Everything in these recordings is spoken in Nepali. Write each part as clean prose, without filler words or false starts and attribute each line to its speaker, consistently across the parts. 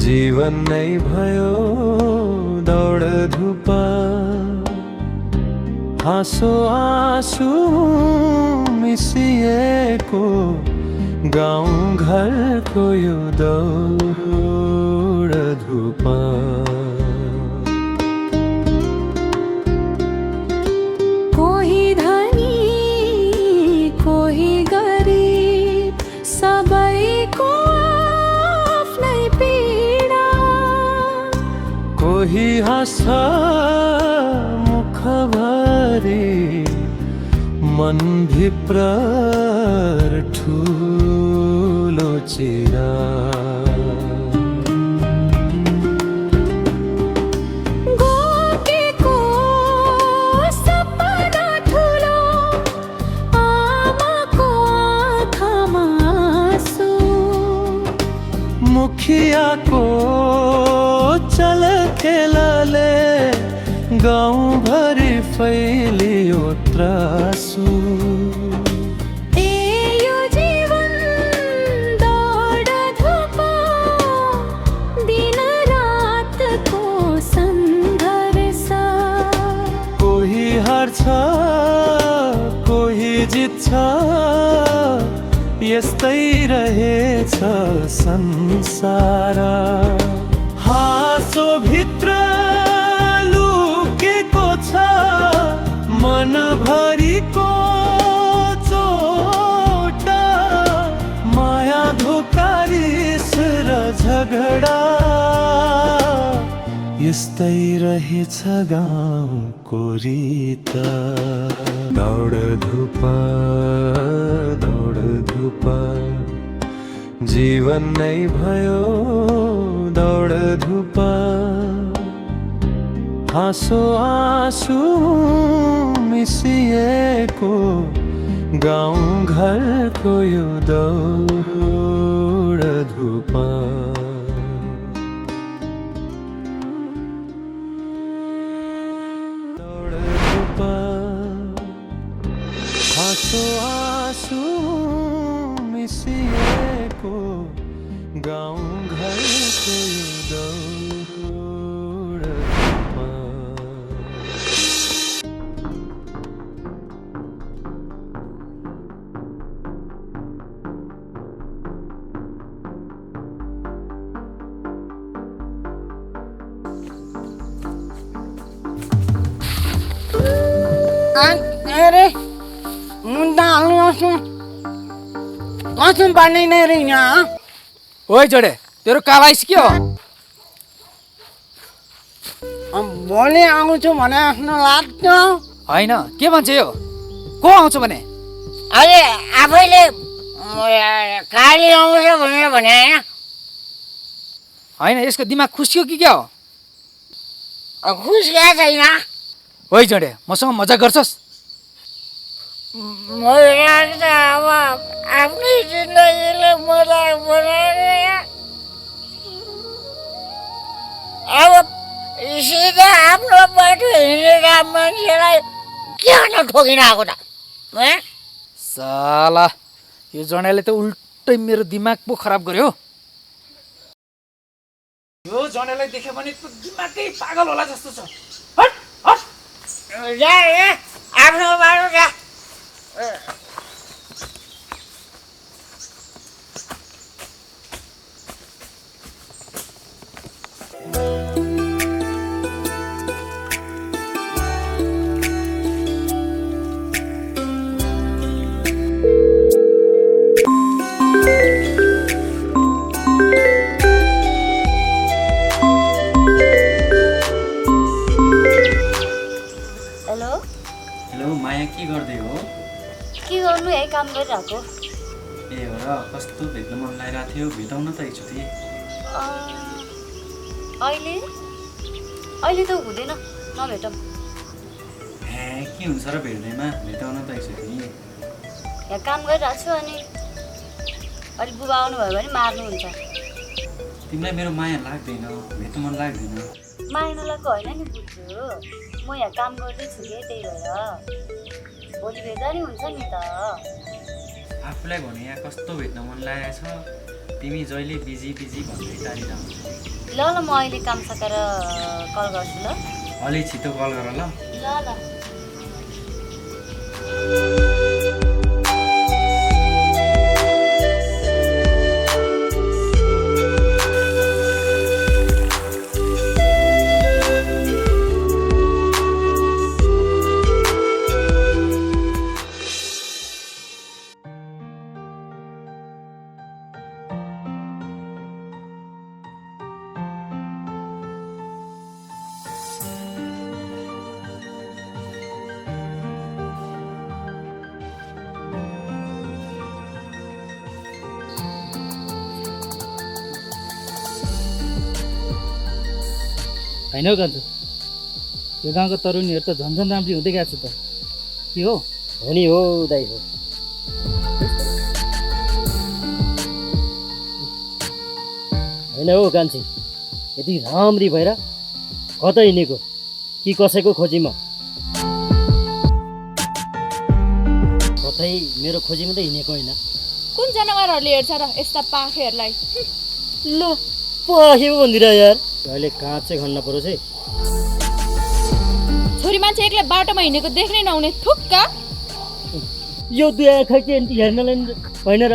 Speaker 1: जीवन नै भयो दौड धुप हाँसो आँसु मिसिएको गाउँ घरको यो दौड धुप
Speaker 2: कोही धनी कोही गरिब सबैको आफ्नै पीडा
Speaker 1: कोही हाँस्छ मुखभरि मन भित्र ठुलो चिरा
Speaker 2: गोकेको सपना ठुलो आमाको आँखामा आँसु
Speaker 1: मुखियाको चलखेलले गाउँभरि फैलियो त्रासु
Speaker 2: यो जीवन दौड धुप दिन रातको सङ्घर्ष
Speaker 1: कोही हार्छ कोही जित्छ यस्तै रहेछ संसार हाँसो भित्र लुकेको छ मनभरिको चोट माया धोका रिस र झगडा यस्तै रहेछ गाउँको रीत दौड धुप जीवन नै भयो दौड धुप हाँसो आँसु मिसिएको गाउँ घरको यो दौड धुप हाँसो आँसु मिसिएको गाउँ घरको यो दौड धुप
Speaker 3: अरे मुन्टा हाल्नु कसम पानी नै रे यहाँ
Speaker 4: ओइ जोडे तेरो कालाइस के हो
Speaker 3: भोलि आउँछु भने आफ्नो लाग्छ
Speaker 4: होइन के भन्छ यो को आउँछ भने
Speaker 3: अरे आफैले काली आउँछ भनेर भने होइन
Speaker 4: होइन यसको दिमाग खुसियो कि क्या हो
Speaker 3: खुस गएको छैन
Speaker 4: ओइ जोडे मसँग मजाक गर्छस्
Speaker 3: मलाई त अब आफ्नै जिन्दगीले मजाक बनाएर अब सिधा आफ्नो बाटो हिँडेका मान्छेलाई किन ठोकिन आएको त
Speaker 4: साला यो जनाले त उल्टै मेरो दिमाग पो खराब गर्यो यो जनालाई देख्यो भने त दिमागै पागल होला जस्तो छ हट हट
Speaker 3: जा आफ्नो बाटो जा
Speaker 5: हेलो माया के गर्दै हो
Speaker 6: के गर्नु यही काम गरिरहेको
Speaker 5: ए हो र कस्तो भेट्न मन लागिरहेको थियो भेटाउन त एकचोटि
Speaker 6: अहिले त हुँदैन नभेटौँ
Speaker 5: हे के हुन्छ र भेट्दैमा भेटाउन त एकचोटि
Speaker 6: यहाँ काम गरिरहेको छु अनि अलिक बुबा आउनुभयो भने मार्नुहुन्छ
Speaker 5: तिमीलाई मेरो माया लाग्दैन भेट्न मन लाग्दैन
Speaker 6: माया नलागेको होइन नि बुझ्छु म यहाँ काम गर्दैछु कि त्यही भएर भोलि भेट्दा नि हुन्छ नि त
Speaker 5: आफूलाई भने यहाँ कस्तो भेट्न मन लागेको छ तिमी जहिले बिजी बिजी भन्दै टाढिरहन्छ।
Speaker 6: ल ल म अहिले काम सकेर कल गर्छु ल।
Speaker 5: अलि छिटो कल गर ल।
Speaker 6: ल ल।
Speaker 7: होइन हौ कान्छो, यो गाउँको तरुणीहरू त झन्झन राम्री हुँदै गएको छ त। के हो?
Speaker 8: हो नि हो दाइ हो। होइन हौ कान्छी, यति राम्री भएर कतै हिँडेको कि कसैको खोजीमा? कतै मेरो खोजीमा त हिँडेको होइन।
Speaker 9: कुन जनावरहरूले हेर्छ र यस्ता पाखेहरूलाई?
Speaker 8: ल पाखे पो भनिदिएर यार, अहिले काँच चाहिँ खन्न परोस् है।
Speaker 9: छोरी मान्छे एक्लै बाटोमा हिँडेको देख्नै नहुने थुक्का।
Speaker 8: यो दुई आँखा के हेर्नलाई होइन र?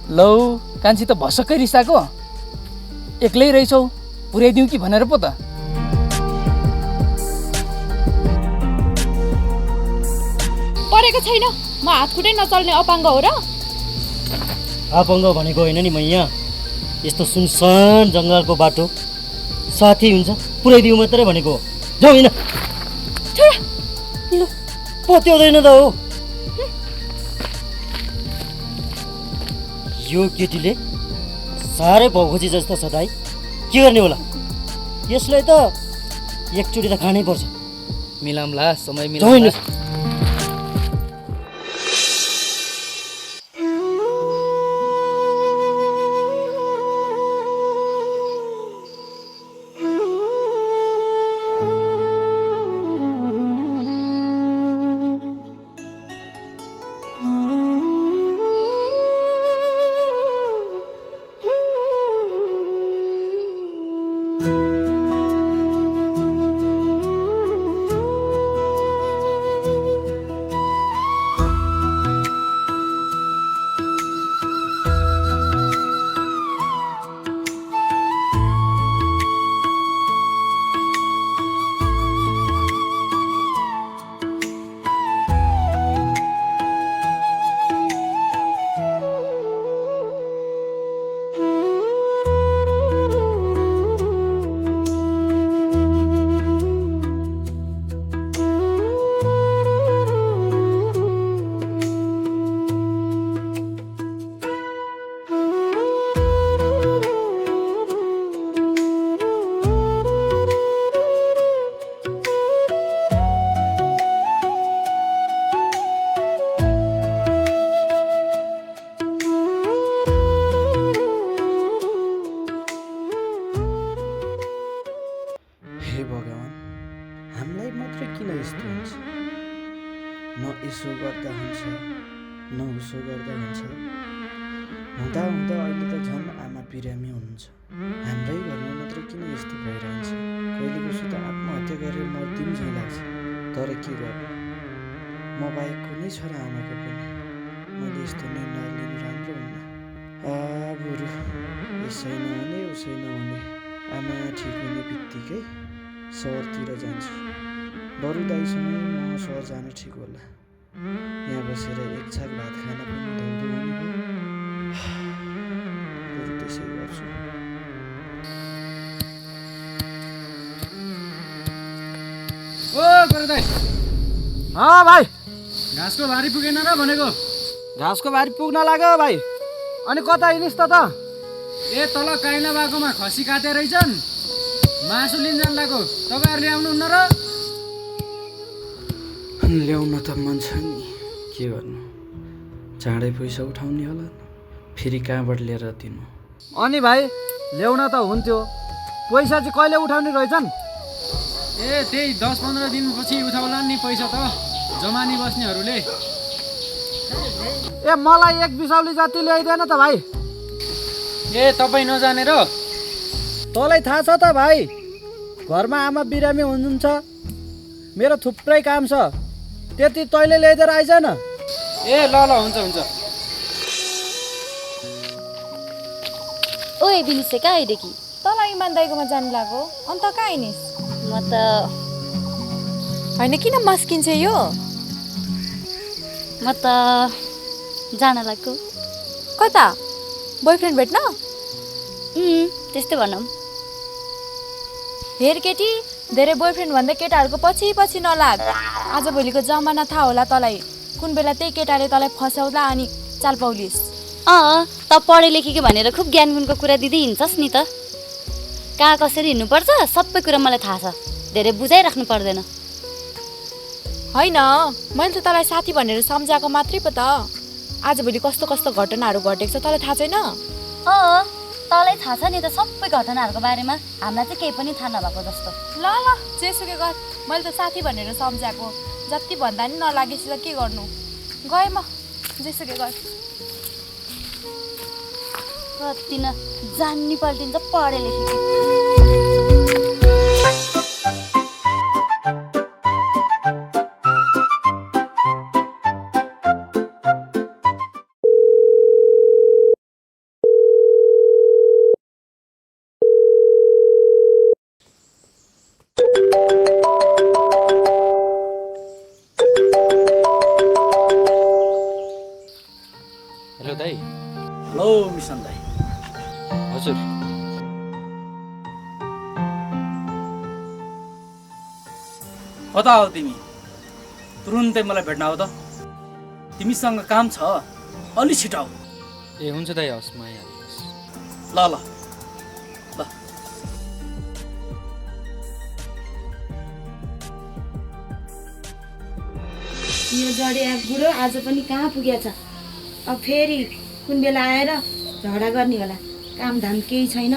Speaker 4: लौ कान्छी त भसक्कै रिसाएको, एक्लै रहेछौ पुर्याइदिउँ कि भनेर पो त।
Speaker 9: परेको छैन, म हात खुट्टै नचल्ने अपाङ्ग हो र?
Speaker 8: आपाङ्ग भनेको होइन नि, म यहाँ यस्तो सुनसान जङ्गलको बाटो साथी हुन्छ पुऱ्याइदिउँ मात्रै भनेको हो। जाउँ होइन, पत्याउँदैन त हो। यो केटीले साह्रै भौखोची जस्तो छ दाइ, के गर्ने होला? यसलाई त एकचोटि त खानै पर्छ।
Speaker 4: मिलाउँला समय
Speaker 8: जाउँ होइन।
Speaker 4: मिलाउँला।
Speaker 3: यसो गर्दा हुन्छ न उसो गर्दा हुन्छ। हुँदा हुँदा अहिले त झन् आमा बिरामी हुनुहुन्छ। हाम्रै घरमा मात्र किन यस्तो भइरहन्छ? कहिले कसो त आत्महत्या गरेर मर्दिउँ झैँ लाग्छ। तर के गर्नु, म बाहेक कुनै छ र आमाको पनि? मैले यस्तो निर्णय लिनु राम्रो हुन्न। बरु यसै नहुने उसै नहुने, आमा ठिक हुने बित्तिकै सहरतिर जान्छु। बरु दाइसँग म सहर जान ठिक होला। यहाँ बसेर एक छाक भात खान पनि धौधौ हुने भयो। बरु त्यसै गर्छु।
Speaker 4: ओ गुरुदाइ,
Speaker 3: भाइ
Speaker 4: घाँसको भारी पुगेन र भनेको?
Speaker 3: घाँसको भारी पुग्न लाग्यो भाइ। अनि कता हिँडिस् त?
Speaker 4: ए तल काइला बाकोमा खसी काटे रहेछन्, मासु लिन जान लाग्यो। तपाईँहरूले आउनुहुन्न र?
Speaker 3: ल्याउन त मन छ नि, के गर्नु, चाँडै पैसा उठाउने होला, फेरि कहाँबाट लिएर दिनु?
Speaker 7: अनि भाइ ल्याउन त हुन्थ्यो, पैसा चाहिँ कहिले उठाउने रहेछन्?
Speaker 4: ए त्यही 10-15 दिनपछि उठाउला नि पैसा त, जमानी बस्नेहरूले।
Speaker 3: ए मलाई एक बिसाउली जति ल्याइदेन त भाइ।
Speaker 4: ए तपाईँ नजानेर
Speaker 3: तँलाई थाहा छ त भाइ, घरमा आमा बिरामी हुनुहुन्छ, मेरो थुप्रै काम छ, त्यति तैँले ल्याइदिएर आइज न।
Speaker 4: ए ल ल हुन्छ हुन्छ।
Speaker 6: ओए बिनिसे कहाँ आइदेखि?
Speaker 9: तल इमान दाइकोमा जानु लाग्यो। अन्त कहाँ आइनिस्?
Speaker 6: म त
Speaker 9: होइन किन मस्किन्छ यो?
Speaker 6: म त जान लाग्यो।
Speaker 9: कता? बोयफ्रेन्ड भेट्न?
Speaker 6: त्यस्तै भनौँ।
Speaker 9: हेर केटी, धेरै बोयफ्रेन्ड भन्दा केटाहरूको पछि पछि नलाग। आजभोलिको जमाना थाहा होला तँलाई, कुन बेला त्यही केटाले तँलाई फसाउला अनि चाल पाउलिस्।
Speaker 6: त पढे लेखेको भनेर खुब ज्ञान गुणको कुरा दिँदै हिँड्छस् नि त। कहाँ कसरी हिँड्नुपर्छ सबै कुरा मलाई थाहा छ, धेरै बुझाइराख्नु पर्दैन।
Speaker 9: होइन, मैले त तँलाई साथी भनेर सम्झाएको मात्रै पो त। आजभोलि कस्तो कस्तो घटनाहरू घटेको छ तँलाई थाहा छैन?
Speaker 6: तँलाई थाहा छ नि त सबै घटनाहरूको बारेमा, हामीलाई चाहिँ केही पनि थाहा नभएको जस्तो।
Speaker 9: ल ल जेसुकै गर, मैले त साथी भनेर सम्झाएको, जति भन्दा नि नलागेपछि त के गर्नु। गएँ म, जेसुकै गर।
Speaker 6: कति न जान्नी पल्टिन्छ पढे लेखेको।
Speaker 4: हेलो दाइ।
Speaker 3: हेलो मिसन दाइ।
Speaker 4: हजुर
Speaker 8: कता हो तिमी? तुरुन्तै मलाई भेट्न आऊ त। तिमीसँग काम छ, अलि छिटो आऊ।
Speaker 4: ए हुन्छ दाइ, हस् म आइहाल्छु।
Speaker 8: ल ल ल।
Speaker 10: यो जडिया बुढो आज पनि कहाँ पुगेछ? अब फेरि कुन बेला आएर झगडा गर्ने होला? काम धाम केही छैन,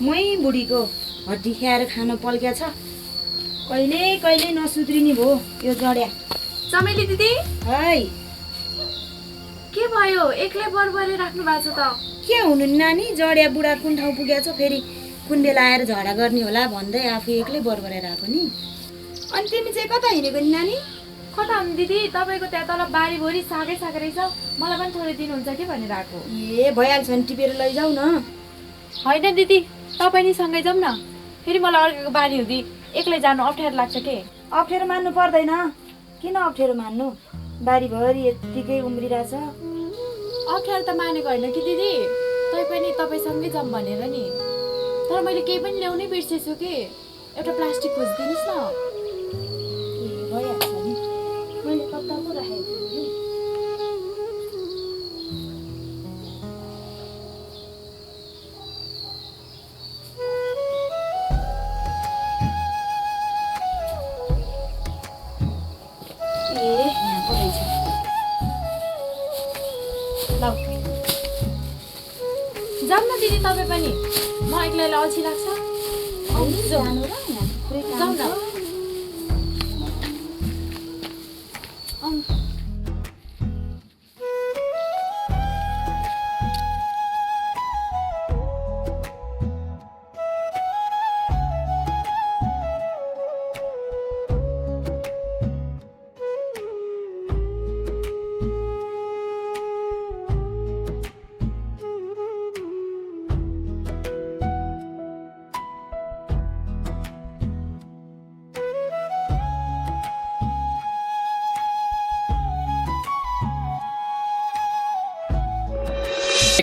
Speaker 10: मै बुढीको हड्डी खाएर खान पल्क्या छ। कहिले कहिले नसुध्रिने भयो यो जडिया।
Speaker 9: चमेली दिदी
Speaker 10: है
Speaker 9: के भयो? एक्लै बरबरे राख्नु भएको छ त?
Speaker 10: के हुनु नि नानी, जडिया बुढा कुन ठाउँ पुगेछ, फेरि कुन बेला आएर झगडा गर्ने होला भन्दै आफू एक्लै बरबरेर आएको नि। अनि तिमी चाहिँ कता हिँडेको नि नानी?
Speaker 9: कता हुनु दिदी, तपाईँको त्यहाँ तल बारीभरि सागै साग रहेछ, मलाई पनि थोरै दिनुहुन्छ कि भनेर आएको।
Speaker 10: ए भइहाल्छ नि, टिपेर लैजाऊ न।
Speaker 9: होइन दिदी, तपाईँ नि सँगै जाउँ न, फेरि मलाई अर्काको बारी हुँदी एक्लै जानु अप्ठ्यारो लाग्छ के?
Speaker 10: अप्ठ्यारो मान्नु पर्दैन, किन अप्ठ्यारो मान्नु? बारीभरि यत्तिकै उम्रिरहेछ।
Speaker 9: अप्ठ्यारो त मानेको होइन कि दिदी, तैपनि तपाईँसँगै जाऊँ भनेर नि। तर मैले केही पनि ल्याउनै बिर्सेछु कि, एउटा प्लास्टिक खोजिदिनुहोस् न।
Speaker 10: ए भइहाल्छ नि, मैले कता पो राखेको थिएँ नि। ए यहाँ पो रहेछ।
Speaker 9: ल जाऊँ न दिदी, तपाईँ पनि। म एक्लैलाई अल्छी लाग्छ।
Speaker 10: जानु र यहाँ थुप्रै काम
Speaker 9: जाउँ न।
Speaker 10: छ।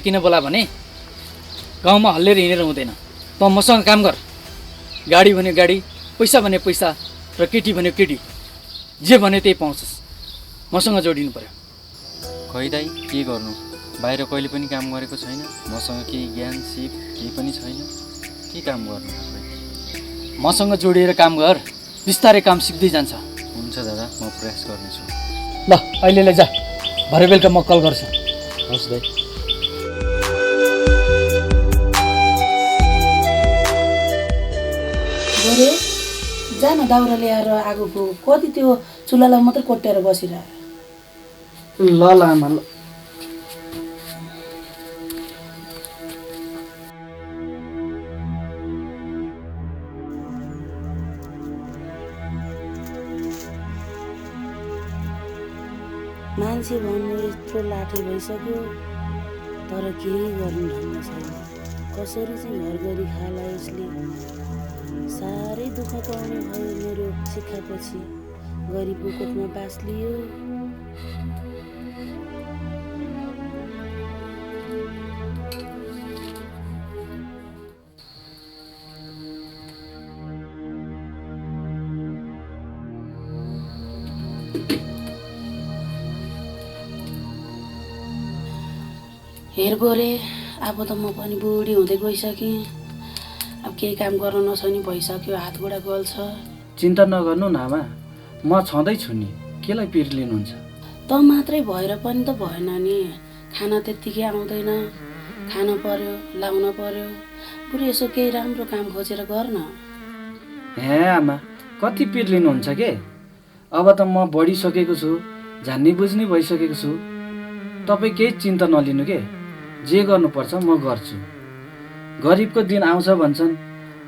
Speaker 8: किन बोला भने गाउँमा हल्लेर हिँडेर हुँदैन। त मसँग काम गर, गाडी भन्यो गाडी, पैसा भन्यो पैसा, र केटी भन्यो केटी, जे भन्यो त्यही पाउँछस्। मसँग जोडिनु पर्यो।
Speaker 5: खै दाइ के गर्नु, बाहिर कहिले पनि काम गरेको छैन, मसँग केही ज्ञान सिप केही पनि छैन, के काम गर्नु?
Speaker 8: मसँग जोडिएर काम गर, बिस्तारै काम सिक्दै जान्छ।
Speaker 5: हुन्छ दादा, म प्रयास गर्नेछु।
Speaker 8: ल अहिलेलाई जा, भरे बेलुका म कल गर्छु।
Speaker 5: हस् दाइ।
Speaker 10: गऱ्यो जा न, दाउरा ल्याएर आगोको कति त्यो चुल्हालाई मात्रै कोट्याएर बसिरह।
Speaker 3: ल ल आमा ल।
Speaker 10: मान्छे भन्नु यत्रो लाठी भइसक्यो तर केही गर्नु ढङ्ग छैन। कसरी चाहिँ घर गरी खाला यसले। साह्रै दुःख पाउने भयो मेरो शिक्षापछि। गरिबको कोखमा बास लियो। हेर गोरे, अब त म पनि बुढी हुँदै गइसकेँ। अब केही काम गर्न नसक्ने भइसक्यो, हात गोडा गल्छ।
Speaker 3: चिन्ता नगर्नु न आमा, म छँदैछु नि, केलाई पिर लिनुहुन्छ?
Speaker 10: त मात्रै भएर पनि त भएन नि। खाना त्यत्तिकै आउँदैन, खान पर्यो, लाउन पर्यो। बरु यसो केही राम्रो काम खोजेर गर न।
Speaker 3: हे आमा, कति पिर लिनुहुन्छ के? अब त म बढिसकेको छु, जान्ने बुझ्ने भइसकेको छु। तपाईँ केही चिन्ता नलिनु के, जे गर्नुपर्छ म गर्छु। गरिबको दिन आउँछ भन्छन्,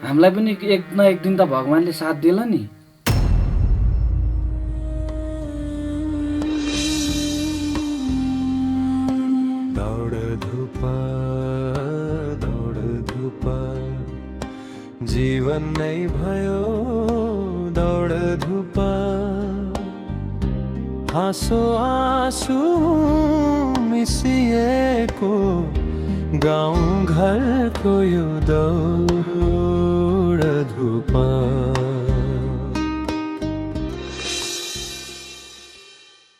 Speaker 3: हामीलाई पनि एक न एक दिन त भगवान्ले साथ दिएला नि।
Speaker 1: दौड धुप जीवन नै भयो दौड धुप। हाँसो आँसु मिसिएको गाउँ घरको यो दौड धुप।